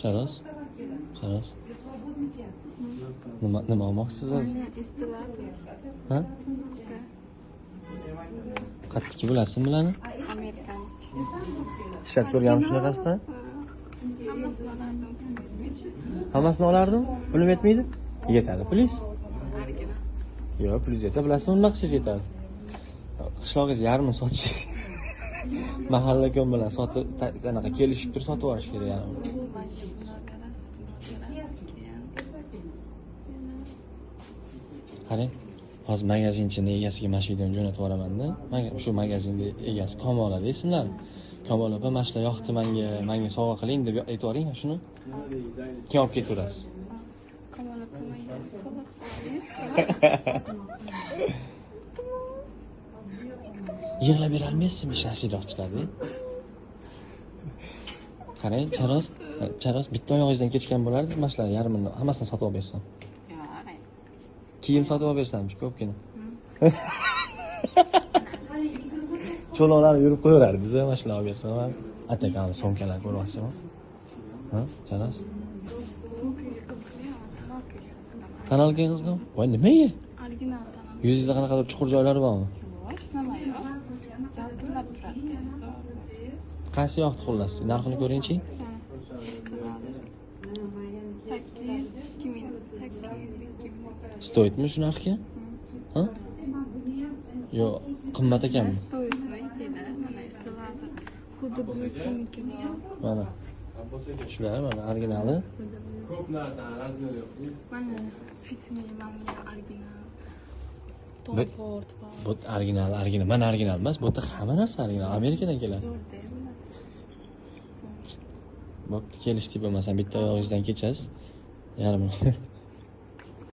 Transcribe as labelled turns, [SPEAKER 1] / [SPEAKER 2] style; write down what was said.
[SPEAKER 1] Charos. Charos. Nima olmoqchisiz hozir? Ha? Qattiki bilasizmi bularni?
[SPEAKER 2] Amerikalik.
[SPEAKER 1] Ishlatib ko'rganmi shunaqasidan?
[SPEAKER 2] Hammasini olardim.
[SPEAKER 1] Hammasini olardim? Pulim yetmaydi? Yetadi pulingiz.
[SPEAKER 2] Original.
[SPEAKER 1] Yo'q, pulingiz yetadi. Bilasizmi nima qilsangiz yetadi? Qishlog'ingiz yarmini sotishingiz. Mahallakom bilan sotib, anaqa kelishib turib sotib olish kerak yani. Qarang, hozir magazinchini egasiga mana shu videoni jo'natib yuboraman-da. Shu magazinni egasi Kamola ismlari. Kamola opa, mana shular yoqdi menga, sovg'a qiling deb aytib yuboring shuni. Keyin olib ketaverasiz.
[SPEAKER 2] Kamola opa menga sovg'a qiling.
[SPEAKER 1] Yig'lab bera olmaysizmi hech narsa yoqchilarni? Qarang, Charos, Charos bitta oyog'ingizdan kechgan bo'lardingiz, mana shular yarmini hammasini sotib olib bersam. Kiyim sotib olib bersamchi ko'pgina. Cho'loqlar yurib qo'yaverardingiz, mana shular olib bersam. Atakam sumkalar ko'ryapsizmi? Ha, Charos?
[SPEAKER 2] Sumkaga qiziqmayman, tanalkaga qiziqaman.
[SPEAKER 1] Tanalkaga qiziqaman? Voy, nimaga?
[SPEAKER 2] Original tanalka.
[SPEAKER 1] Yuzingizda qanaqadir chuqur joylari bormi?
[SPEAKER 2] Yo'q, nima yo'q. Yaltirlab turadi.
[SPEAKER 1] Qaysi yoqdi xullas? Narxini ko'ringchi.
[SPEAKER 2] 802 ming, 802 ming.
[SPEAKER 1] Stoitmi shu narxga? Ha? Yo'q, qimmat ekanmi?
[SPEAKER 2] Stoitmi aytinglar, mana Estelada. Xuddi Beauty'niki bor.
[SPEAKER 1] Mana. Shular mana originali.
[SPEAKER 3] Ko'p narsani razmeri yo'q.
[SPEAKER 2] Mana Fit Me, mana original. Tom Ford bor.
[SPEAKER 1] Bu original, original. Mana original emas, bu yerda hamma narsa original. Amerikadan keladi.
[SPEAKER 2] Zo'rda bular.
[SPEAKER 1] Bo'pti, kelishdik bo'lmasam bitta oyog'ingizdan kechasiz. Yarmi.